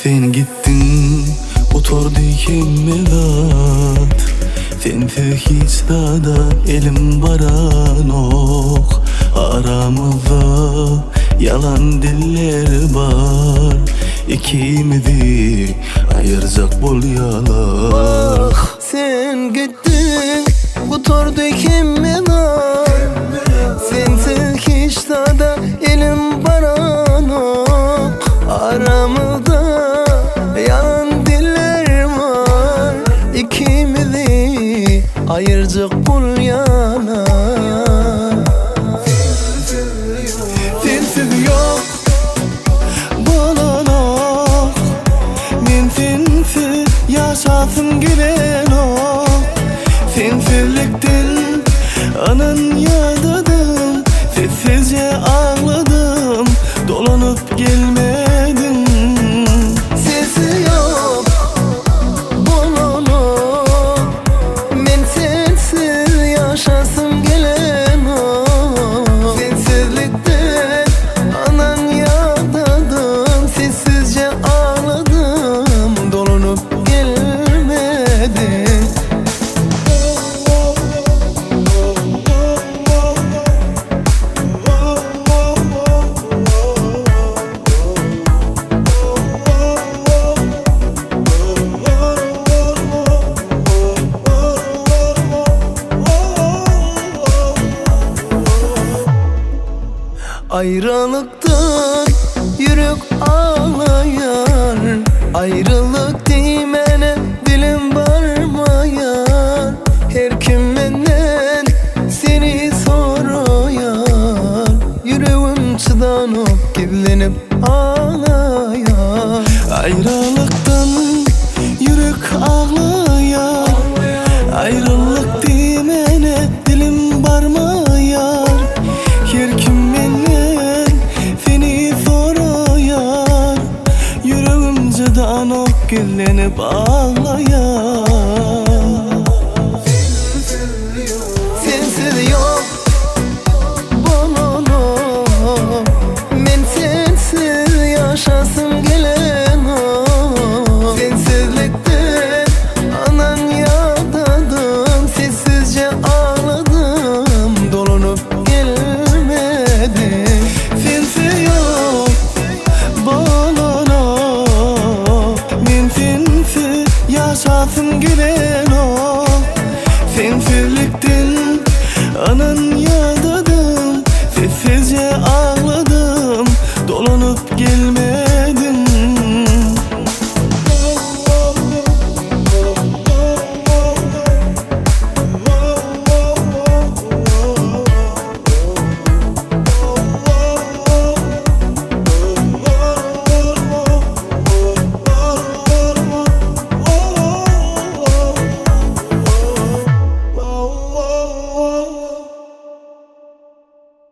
Sen gitdiň, gutardy hemme zat. Sensiz hiç zada elim baranok. Aramyzda ýalan diller bar. Ikimizi aýyrjak bolýalar. Sen gitdiň, gutardy hemme zat. Sensiz hiç zada elim baranok. Aramyzda ýalan diller bar. Ikimizi aýyrjak bolýalar. Sensiz ýok bolanok. Men sensiz ýaşasym gelenok. Sensizlikden anan ýadadym. Sessizje agladym. Dolanyp gelmediň. Sensiz ýok bolanok. Men sensiz ýaşasym gelenok. Sensizlikden anan ýadadym. Sessizje agladym. Dolanyp gelmediň. Aýralykdan ýürek aglaýar. Aýralyk diýmäne dilim barmaýar. Her kim menden seni soraýar. Ýüregim çydanok gizlenip aglaýar. Aýralykdan ýürek aglaýar. Aýralyk diýmäne dilim barmaýar. Her kim menden seni soraýar. Ýüregim çydanok gizlenip aglaýar. Sensiz ýok bolanok. Men sensiz ýaşasym gelenok. Sensizlikden anan ýadadym. Sessizje agladym. Dolanyp gelmediň. Sensiz ýok bolanok. Men sensiz ýaşasym gelenok. Sensizlikden anan ýadadym. Sessizje agladym. Dolanyp gelmediň.